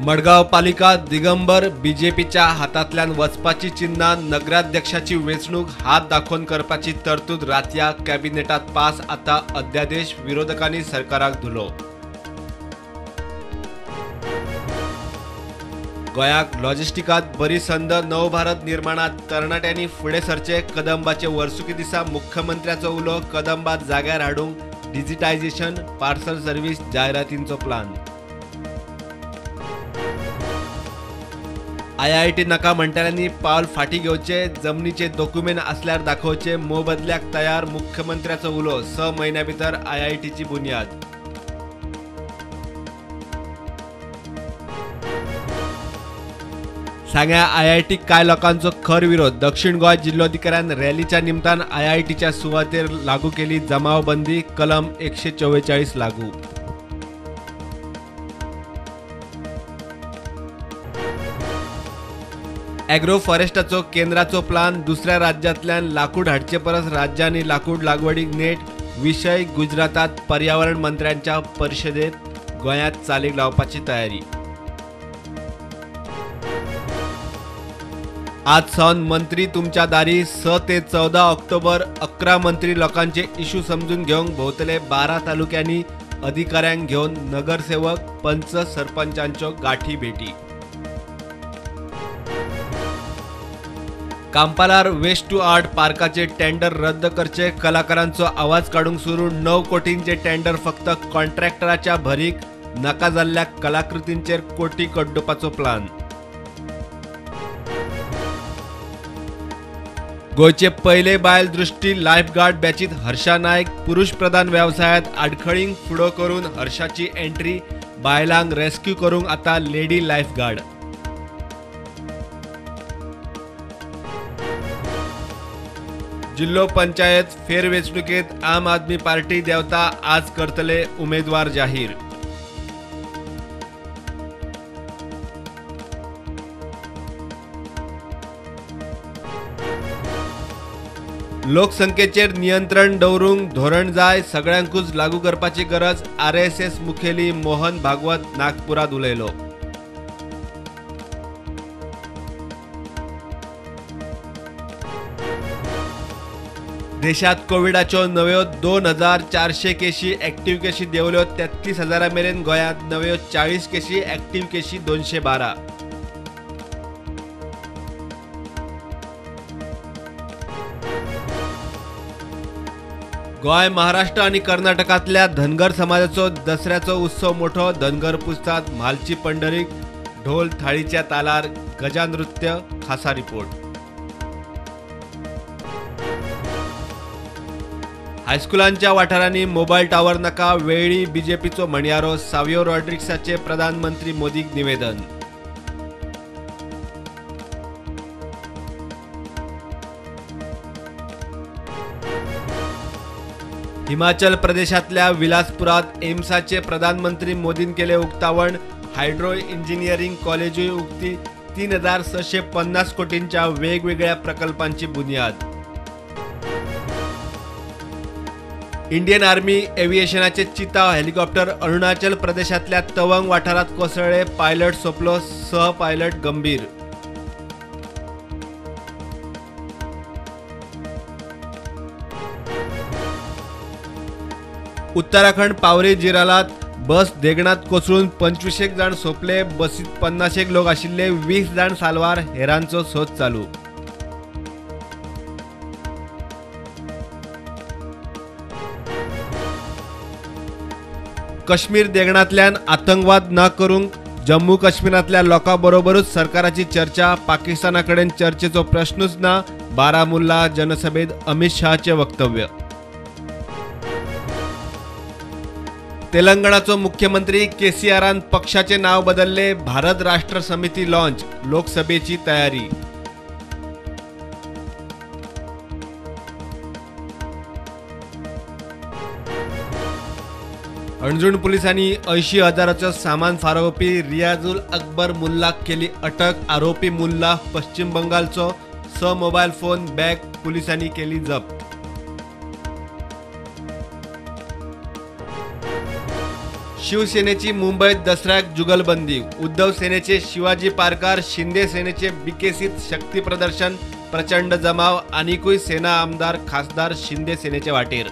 मडगांव पालिका दिगंबर बीजेपीच्या हातांतल्यान वचपाची चिन्हां, नगराध्यक्षाची वेंचणूक हात दाखोवन करपाची तरतूद रातया कॅबिनेटात पास, आतां अध्यादेश, विरोधकांनी सरकाराक धुलो। गोंयाक लॉजिस्टिकात बरी संद, नव भारत निर्माणात तरणाट्यांनी फुडें सरचे, कदंबाचे वर्सुकी दिसा मुख्यमंत्र्याचो उलो, कदंबा जाग्यार हाडूंक डिजिटायझेशन, पार्सल सर्व्हिस जायरातींचो प्लान। आयआयटी नाका म्हणटल्यांनी पावल फाटी घेवचे, जमनीचे दोकुमेंत आसल्यार दाखोवचे, मोबदल्याक तयार, मुख्यमंत्र्याचो उलो, 6 म्हयन्यां भितर आयआयटीची बुन्याद। सांग्या आयआयटीक कांय लोकांचो खर विरोध, दक्षिण गोंय जिल्लोधिकाऱ्यान रॅलीच्या निमतान आयआयटीच्या सुवातेर लागू केली जमावबंदी, कलम 144 लागू। एग्रो फॉरेस्टाचो केंद्राचो प्लान, दुसऱ्या राज्यांतल्यान लाकूड हाडचे परस राज्यांनी लाकूड लागवडीक नेट, विशय गुजरातात पर्यावरण मंत्र्यांच्या परिशदेत गोंयांत चालीक लावपाची तयारी। आज सावन मंत्री तुमच्या दारी, 6 ते 14 ऑक्टोबर 11 मंत्री लोकांचे इश्यू समजून घेवंक भोंवतले, 12 तालुक्यांनी अधिकाऱ्यांक घेवन नगरसेवक, पंच, सरपंचांच्यो गाठी भेटी। कांपालार वेस्ट टू आर्ट पार्काचे टेंडर रद्द करचे, कलाकारांचो आवाज काडूंक सुरू, 9 कोटींचे टेंडर फक्त कॉन्ट्रॅक्टराच्या भरीक, नाका जाल्ल्या कलाकृतींचेर कोटी कड्डुपाचो प्लान। गोंयचे पयले बायल दृष्टी लायफगार्ड बॅचीत हर्षा नायक, पुरुष प्रधान वेवसायांत आडखळींक फुडो करून हर्षाची एंट्री, बायलांक रेस्क्यू करूंक आतां लेडी लायफगार्ड। जिल्हो पंचायत फेरवेंचणुकेत आम आदमी पार्टी देवता, आज करतले उमेदवार जाहीर। लोकसंख्येचेर नियंत्रण दवरूंक धोरण जाय, सगळ्यांकूच लागू करपाची गरज, आरएसएस मुखेली मोहन भागवत नागपुरात उलयलो। देशात कोविडाच्यो नव्यो 2400 केशी, ऍक्टिव्ह केशी देंवल्यो 33,000 मेरेन, गोंयांत नव्यो 40 केशी, ऍक्टिव्ह केशी 212। गोंय, महाराष्ट्र आनी कर्नाटकांतल्या धनगर समाजाचो दसऱ्याचो उत्सव मोठो, धनगर पुजतात म्हालची पंढरीक, ढोल थाळीच्या तालार गजानृत्य, खासा रिपोर्ट। हायस्कुलांच्या वाठारांनी मोबायल टावर नाका, वेळी बीजेपीचो म्हणयारो सावियो रॉड्रिक्साचे प्रधानमंत्री मोदीक निवेदन। हिमाचल प्रदेशातल्या विलासपुरात एम्साचे प्रधानमंत्री मोदीन केले उक्तावण, हायड्रो इंजिनिअरिंग कॉलेजूय उक्ती, 3650 कोटींच्या वेगवेगळ्या प्रकल्पांची बुन्याद। इंडियन आर्मी एव्हिएशनाचे चिता हेलिकॉप्टर अरुणाचल प्रदेशातल्या तवंग वाठारात कोसळ्ळे, पायलट सोंपलो, सह पायलट गंभीर। उत्तराखंड पावरी जिरालात बस देगणात कोसळून 25 जाण सोंपले, बसीत 50 लोक आशिल्ले, 20 जाण साल्वार, हेरांचो सोद चालू। काश्मीर देगणांतल्यान आतंकवाद ना करूंक जम्मू काश्मीरांतल्या लोकां बरोबरूच सरकाराची चर्चा, पाकिस्ताना कडेन चर्चेचो प्रश्नूच ना, बारामुल्ला जनसभेत अमित शहाचें वक्तव्य। तेलंगणाचो मुख्यमंत्री केसीआरान पक्षाचे नाव बदलले, भारत राष्ट्र समिती लॉन्च, लोकसभेची तयारी। अंजुण पुलिसांनी 80,000 सामान फारोवपी रियाजुल अकबर मुल्लाक केली अटक, आरोपी मुल्ला पश्चिम बंगालचो, 6 मोबायल फोन बॅग पुलिसांनी केली जप्त। शिवसेनेची मुंबईत दसऱ्याक जुगलबंदी. उद्धव सेनेचे शिवाजी पार्कार, शिंदे सेनेचे बीकेसीत शक्ती प्रदर्शन. प्रचंड जमाव. आनिकूय सेना आमदार खासदार शिंदे सेनेचे वाटेर.